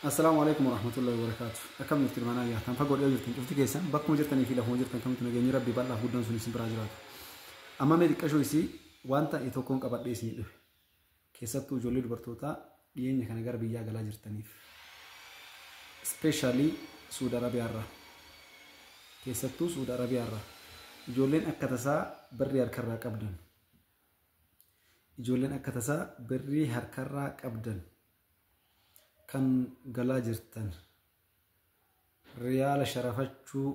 Assalaamu alaikum warahmatullahi wabarakatuh. Akkam jirtu ilmaan ayyaa tan fagoo dhiyoo jirtan cufti keessan bakkuma jirtanii fi lafuma jirtan kamittu nageenyi rabbii bal'aaf guddaan sun isin biraa jiraatu. Amma mee xiqqashoo isii waan ta'e tokkoon qabadhee isinii dhufe. Keessattuu ijoollee dubartootaa dhiyeenya kana gara biyyaa galaa jirtaniif. Especially Suudi Arabiyaarraa. Keessattuu Suudi Arabiyaarraa. Ijoolleen akka tasaa birrii harkarraa qabdan. Ijoolleen akka tasaa birrii harkarraa qabdan. Kan galaa jirtan riyaala sharafachuu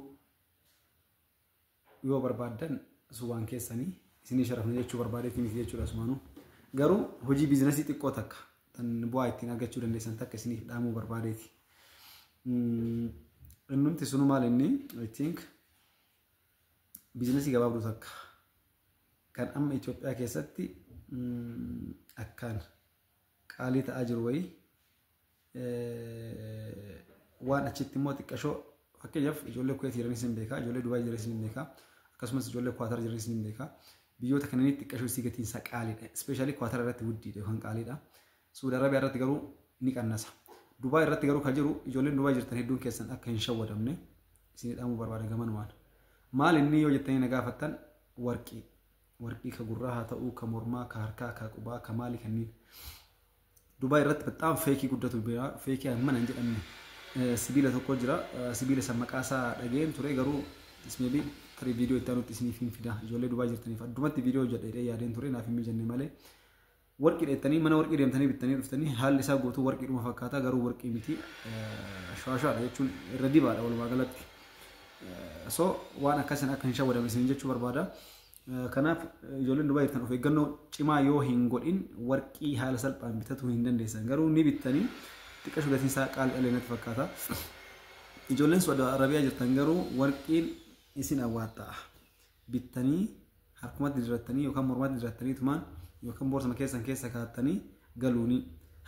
yoo barbaaddan suwaan keessanii isinii sharafna jechuu barbaadeetii miti jechuudha asumaanuu. Garuu hojii biizinasii xiqqoo takka tan bu'aa ittiin argachuu dandeessan takka isiniif dhaamuu barbaadeeti. Innumti sunu maal inni, I think, biizinasii gabaabduu takka kan amma Itoophiyaa keessatti akkaan qaalii ta'aa jiru wayii, waan achitti immoo xiqqashoo, fakkeenyaaf ijoollee Kuweet jiranis hin beekaa, ijoollee Dubaay jiranis hin beekaa, akkasumas ijoollee Kwaatar jiranis hin beekaa. Biyyoota kanneenitti xiqqashoo isii gatiin isaa qaaliidha. Especially Kwaatar irratti guddiidha yookaan qaaliidha. Suudi Arabiyaa irratti garuu ni qannasa. Dubaay irratti garuu kan jiru, ijoolleen Dubaay jirtan hedduun keessan akka hin shawwadamne isinii dhaamuu barbaada gamanumaan. Maal inni yoo jettanii na gaafattan, warqii. Warqii ka gurraa haa ta'uu, ka mormaa, ka harkaa, ka qubaa, ka maali kanneen. Dubaay irratti በጣም fake guddatu jira. Fake mana hin jedhamne. Sibiila tokko jira. Sibiila san maqaa isaa dhageen ture, garuu maybe tarii viidiyoo itti aanutti isiniif hin fida. Ijoollee Dubaay jirtaniif addumatti viidiyoo hojjedha yaadeen ture, naaf hin mijanne malee. Warqii dheettanii mana warqii deemtanii bittanii dhuftanii, haalli isaa guutuu warqiidhuma fakkaata, garuu warqii miti. Shaashaadha jechuun irra dibaadha walumaa galatti. So waan akkasiin akka hin shawwadamne isiniin jechuu barbaada. Kanaaf ijoolleen Dubaay jirtan of eeggannoo cimaa yoo hin godhin warqii haala salphaan bitachuu hin dandeessan. Garuu ni bittanii, xiqqashu gatiin isaa qaalii dhalee natti fakkaata. Ijoolleen Suudi Arabiyaa jirtan garuu warqiin isin awwaaxxa'a. Bittanii harkumatti dirattanii yookaan mormatti dirattanii tumaan yookaan boorsama keessan keessa kaa'attanii galuuni.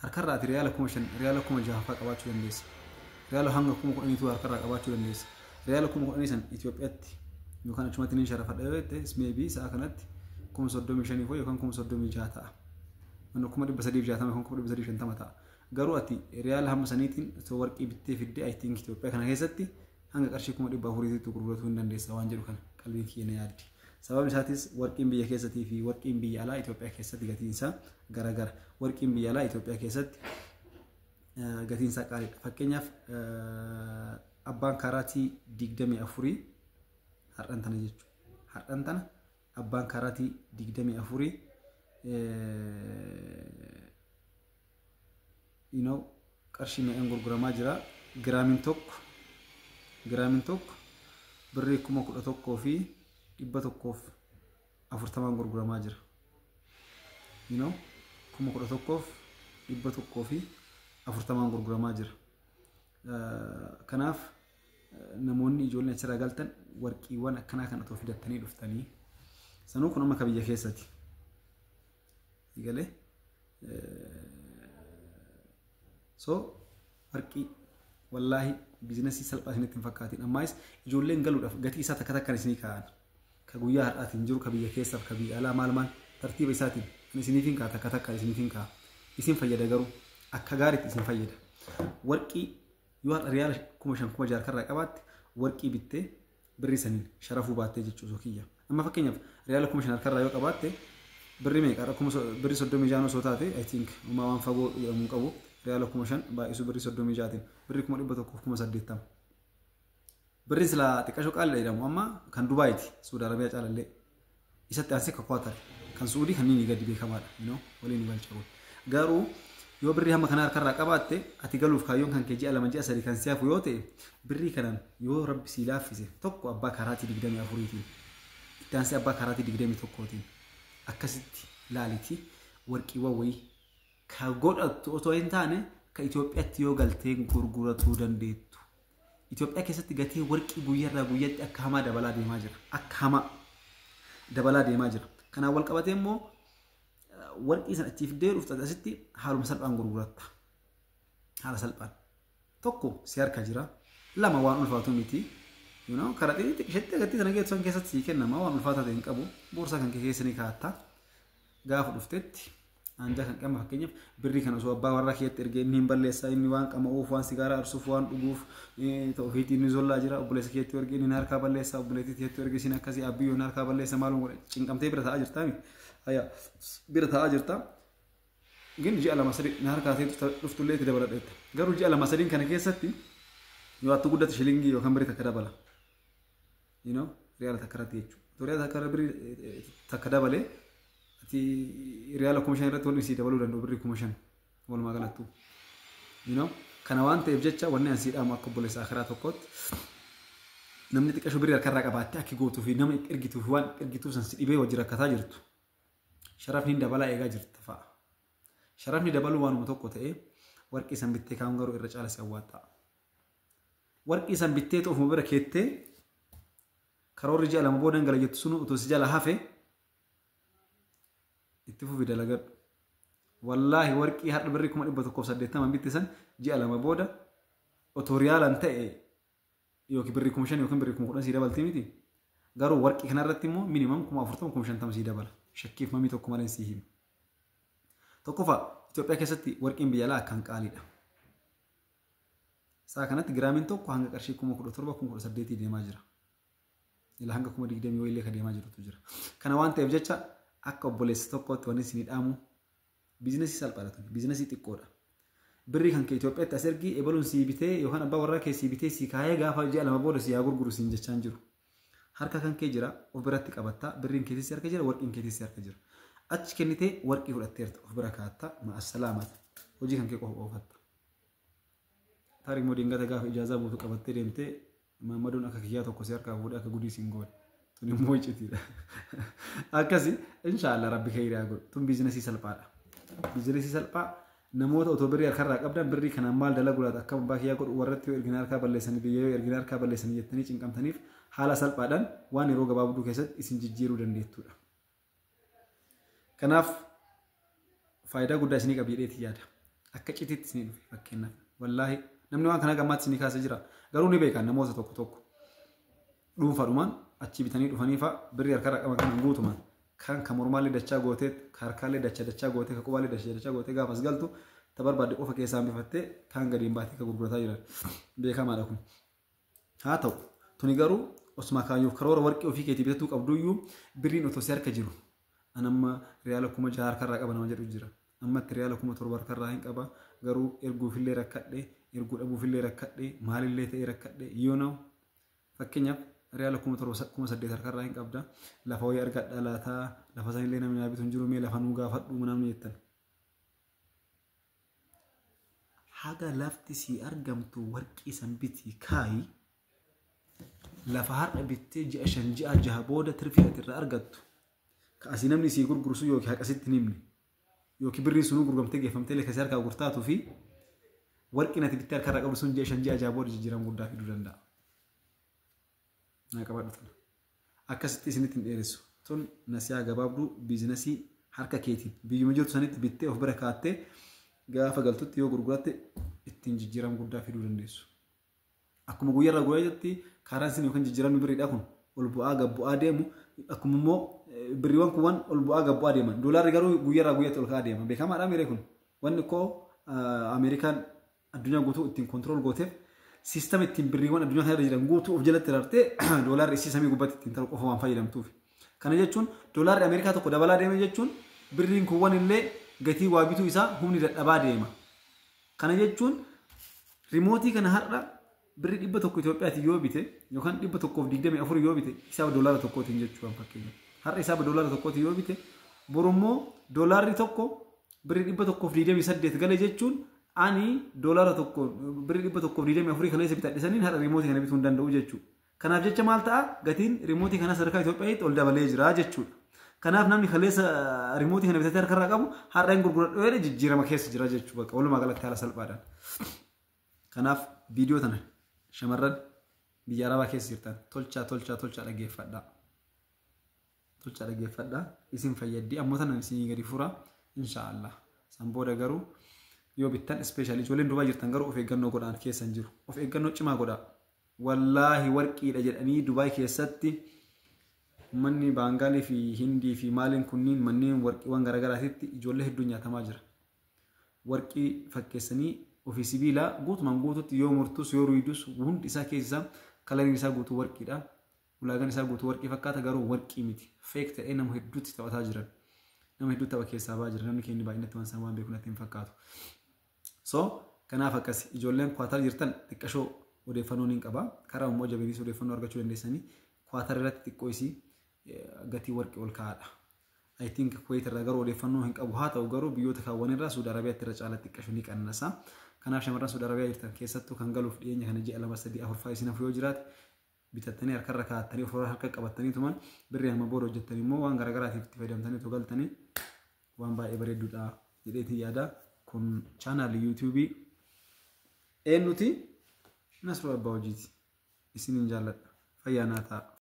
Harkarraa ati riyaala 5,000, riyaala 6,000 fa'aa qabaachuu dandeessa. Riyaala hanga 10,000tu harkarraa qabaachuu dandeessa. Riyaala 10,000 san Itoophiyaatti yookaan achumatti ni sharafadha yoo jette, maybe sa'a kanatti 35,000 yookaan 36,000 ta'a. Mana 360,000 yookaan 350,000 ta'a. Garuu ati riyaala hamma saniitiin osoo warqii bittee fiddee, I think, Itoophiyaa kana keessatti hanga qarshii 400,000tti gurguratuu hin dandeessa waan jedhu kana qalbiin kiyya na yaaddi. Sababni isaatis warqiin biyya keessatii fi warqiin biyya alaa Itoophiyaa keessatti gatiin isaa garagara. Warqiin biyya alaa Itoophiyaa keessatti gatiin isaa qaaliidha. Fakkeenyaaf abbaan karaatii 24 har'an tana jechuudha. Har'an tana abbaan karaatii 24 qarshii meeqan gurguramaa jira? Giraamiin tokko birrii 11,140n gurguramaa jira. 11,140n gurguramaa jira. Kanaaf namoonni ijoolleen achirraa galtan warqiiwwan akkanaa kana otoo fidattanii dhuftanii, sanuu kun amma ka biyya keessati. Galee so warqii wallaahi biizinasii salphaa isinitti hin fakkaatin. Ammaas ijoolleen galuudhaaf gatii isaa takka takkaan isinii kaa'an. Ka guyyaa har'aatiin jiru, ka biyya keessaaf, ka biyya alaa, maal maal tartiiba isaatiin kan isiniif hin kaa'a, takka takkaan isiniif hin kaa'a. Isin fayyada, garuu akka gaariitti isin fayyada. Warqii yoo har'a riyaala 5,000, 6,000 harkarraa qabaatte, warqii bittee birrii saniin sharafuu baattee jechuu osoo kiyya. Amma fakkeenyaaf riyaala 5,000 harkarraa yoo qabaatte, birrii meeqa, birrii 36 osoo taate, I think uumaa waan fagoo jedhamu hin qabu, riyaala 5,000 baay'isuu birrii 36tiin birrii 180,000. Birriin silaa xiqqashoo qaaliidha jedhamu amma kan Dubaayiiti, Suudi Arabiyaa caalallee. Isatti aansee kan Kwaatar, kan Suudii kan inni gadi beekamaadha, waliin nu galcha. Garuu yoo birrii hamma kana harkarraa qabaatte, ati galuuf kaayyoon kan kee ji'a 2, ji'a 3 kan si hafu yoo ta'e, birrii kanaan yoo rabbi sii laaffise, tokko abbaa karaatii 24tiin, itti aansee abbaa karaatii 21tiin akkasitti laaliti, warqiiwwan wayii ka godhattu otoo hin taane ka Itoophiyaatti yoo galtee gurguratuu dandeettu. Itoophiyaa keessatti gatii warqii guyyaarraa guyyatti akka hamaa dabalaa deemaa jira. Akka hamaa dabalaa deemaa jira. Kanaan wal qabatee immoo warqii sana achiif fiddee dhuftu asitti haaluma salphaan gurguratta. Haala salphaan. Tokko si harka jira. Lama waan ulfaatu miti. Karaa xixiqqishetti gatii sana geessu keessatti sii kennama, waan ulfaataa ta'e hin qabu. Boorsaa kan kee keessa ni kaa'atta. Gaafa dhuftetti Anjaa kan qaba fakkeenyaaf birrii kana osoo abbaa warraa keetti ergee inni hin balleessaa, inni waan qama'uuf, waan sigaaraa aarsuuf, waan dhuguuf ofiitii inni zollaa jira. Obboleessa keetti ergee inni harkaa balleessaa, obboleettii keetti ergee isin akkasii abbiyyoo inni harkaa balleessa, maaluma godhe cinqamtee bira taa'aa jirtaa haya bira taa'aa jirtaa. Gin ji'a 2 3 na harkaa dhuftullee itti dabaladheetta. Garuu ji'a 2 3 kana keessatti yoo attu guddate shilingii yookaan birrii takka dabala. You know, riyaala takka irratti jechuudha. Riyaala takka irra birrii takka dabalee ati riyaala 5,000 irratti wanni isii dabaluu danda'u birrii 5,000 walumaa galattu. You know, kana waan ta'eef jecha wanni ani sii dhaamu akka obboleessa akhiraa tokkootti, namni xiqqasho birrii harkarraa qabaattee akki gootuu fi nama itti ergituu fi waan itti ergituuf san si dhibee wajji rakkataa jirtu. Sharafni dabalaa eegaa jirta fa'a. Sharafni dabaluu waanuma tokko ta'ee, warqii san bittee kaa'uun garuu irra caala si awwaaxxaa. Warqii san bittee ofuma bira keettee karoorri ji'a 2 boodan gala jettu sun otoo si jala hafe itti fufi dalagadhu. Wallaahi warqii har'a birrii 180,000 bitte san ji'a 2 booda otoo riyaalaan ta'e yookiin birrii 5,000 yookiin birrii 10,000 sii dabalti miti. Garuu warqii kanarratti immoo minimum 40,000 50,000 sii dabala. Shakkiif mamii tokko malee sii hima. Tokkoffaa, Itoophiyaa keessatti warqiin biyya alaa akkaan qaaliidha. Isaa kanatti giraamiin tokko hanga qarshii 17,000 18,000 deemaa jira. Ila hanga 20,000 wayillee kan deemaa jirutu jira. Kana waan ta'eef jecha akka obboleessa tokkootti wanni isinii dhaamu biizinasii salphaadha tuni. Biizinasii xiqqoodha. Birrii kan kee Itoophiyaatti as ergii ebaluun sii bitee yookaan abbaa warraa kee sii bitee sii kaayee gaafa ji'a 2 booda sii haa gurguru siin jechaan jiru. Harka kan kee jira, of biratti qabatta, birriin keetis harka jira, warqiin keetis harka jira. Achi kennitee warqii fudhatteerta, of bira kaa'atta, ma'assalaamata. Hojii kan kee qofa oofatta. Tarii immoo dingata gaafa ijaazaa buutu qabattee deemtee Maammadoon akka kiyyaa tokko si harkaa fuudhee akka gudii siin goone. Tun immoo icitiidha. Akkasi inshaallah rabbi khayrii haa godhu. Tun biizinasii salphaadha. Biizinasii salphaa namoota otoo birrii harkarraa qabdan birrii kanaan maal dalagu laata, akka abbaa kiyyaa godhu, warratti yoo ergina harkaa balleessanii, biyya yoo ergina harkaa balleessanii jettanii cinqamtaniif haala salphaadhaan waan yeroo gabaabduu keessatti isin jijjiiruu dandeettudha. Kanaaf faayidaa guddaa isinii qaba jedheeti yaada. Akka citiitti isinii dhufe fakkeenyaaf. Wallaahi namni waan kana gammaatti isinii kaasee jira. Garuu ni beekan, namoota tokko tokko dhuunfaadhumaan achii bitanii dhufanii fa'a birrii harkarraa qaban kan guutumaan kan kan mormaallee dachaa gootee, kan harkaallee dachaa dachaa gootee, kan qubaallee dachaa dachaa gootee gaafas galtu ta barbaadde qofa keessaa hambifattee kaan gadi hin baatee kan gurgurataa jiran beekamaadha kun. Haa ta'u tuni garuu osuma kaayyoof karoora warqii ofii keetii bitatuu qabduyyuu birriin otoo si harka jiru, an amma riyaala 6,000 harkarraa qaba nama jedhu jira. Ammatti riyaala 7,000 harkarraa hin qaba, garuu erguufillee rakkadhe, erguu dhabuufillee rakkadhe, maalillee ta'ee rakkadhe yoo na'u, fakkeenyaaf riyaala 7,000 8,000 harkarraa hin qabda, lafa wayii argadha laataa, lafa sanillee namni naa bitu hin jiru, mee lafa nuu gaafadhu namni jettan. Haga lafti sii argamtu warqii san bitii kaayi. Lafa har'a bittee ji'a 5 ji'a 6 booda tirfii ati irraa argattu ka asii namni sii gurguru sun yookiin haqa sitti hin himne yookiin birriin sunuu gurguramtee geeffamtee illee kasii harkaa gurtaatuu fi warqiin ati bittee harkarraa qabdu sun ji'a 5 ji'a 6 booda jijjiirama guddaa fiduu danda'a. Naa qabadhu tana. Akkasitti isinitti hin dheeressu. Tun nasiyaa gabaabduu biizinasii harka keetiin biyyuma jirtu sanitti bittee of bira kaattee gaafa galtutti yoo gurguratte ittiin jijjiirama guddaa fiduu dandeessu. Akkuma guyyaarraa guyyaatti kaaraansiin yookaan jijjiiramni birriidhaa kun ol bu'aa gad bu'aa deemu, akkuma immoo birriiwwan kuuwwan ol bu'aa gad bu'aa deeman. Doolaarri garuu guyyaarraa guyyaatti ol ka'aa deema. Beekamaadha miiree kun. Wanni koo Ameerikaan addunyaa guutuu ittiin control gooteef siistama ittiin birriiwwan addunyaa kanarra jiran guutuu of jalatti rartee doolaarri isii samii gubbaatti ittiin ta'u qofa waan fayyadamtuuf. Kana jechuun doolaarri Ameerikaa tokko dabalaa deeme jechuun birriin kuuwwan illee gatii waa bituu isaa humni dadhabaa deema. Kana jechuun rimootii kana har'a birrii 100 Itoophiyaatiin yoo bite yookaan 124 yoo bite isaaf doolaara tokkootiin jechuudha fakkeenya. Har'a isaaf doolaara tokkootiin yoo bite, boru immoo doolaarri tokko birrii 128 gale jechuun ani doolaara tokko birrii 124 kaleessa bitadhe saniin har'a rimootii kana bituu hin danda'u jechuudha. Kanaaf jecha maal ta'a, gatiin rimootii kana sadarkaa Itoophiyaatti ol dabalee jira jechuudha. Kanaaf namni kaleessa rimootii kana bitatee harkarraa qabu har'a hin gurguradhu jedhe jijjiirama keessa jira jechuudha bakka walumaa galatti haala salphaadhaan. Kanaaf viidiyoo tana shamarran biyya Arabaa keessa jirtan tolchaa tolchaa tolchaa dhaggeeffadhaa. Tolchaa dhaggeeffadhaa, isin fayyaddi, ammoo tana isinii gadi fura inshaallah. San booda garuu yoo bittan, especially ijoolleen dubaa jirtan garuu of eeggannoo godhaan keessan jiru. Of eeggannoo cimaa godhaa. Wallaahi warqiidha jedhanii Dubaay keessatti Uummanni Baangaalii fi Hindii fi maaliin kunniin manneen warqiiwwan garaagaraatitti ijoollee hedduun nyaatamaa jira. Warqii fakkeessanii ofii sibiilaa guutumaan guututti yoo murtus yoo ruydus hundi isaa keessa kalariin isaa guutuu warqiidha. Ulaagaan isaa guutuu warqii fakkaata garuu warqii miti. Fake ta'ee nama hedduutti taphataa jiran. Nama hedduu tapha keessaa ba'aa jira. Namni keenya baay'inatti waan isaan waan beeku natti hin fakkaatu. So kanaaf akkas ijoolleen Kwaatar jirtan xiqqashoo odeeffannoo ni qaba. Karaa immoo jabeeniis odeeffannoo argachuu dandeessanii Kwaatar irratti xiqqoo isii gatii warqii ol ka'aadha. I think Kuwait irraa garuu odeeffannoo hin qabu. Haa ta'u garuu biyyoota kaawwan irraa Suudi Arabiyaatti irra caala xiqqashoo ni qannasa. Kanaaf shamarran Suudi Arabiyaa jirtan keessattuu kan galuuf dhiyeenya kana ji'a 2 3 4 5 isin hafu yoo jiraate bitattanii harkarra kaa'attanii ofirraa harka qabattanii tuman birrii amma booda hojjettanii immoo waan garaagaraatiif itti fayyadamtanii otoo galtanii waan baay'ee bareedduudha jedheetiin yaada. Kun chaanaalii yuutuubii eenyuti? Nasruu Abbaa Hojiiti. Isiniin jaalladha. Fayyaa naa ta'a.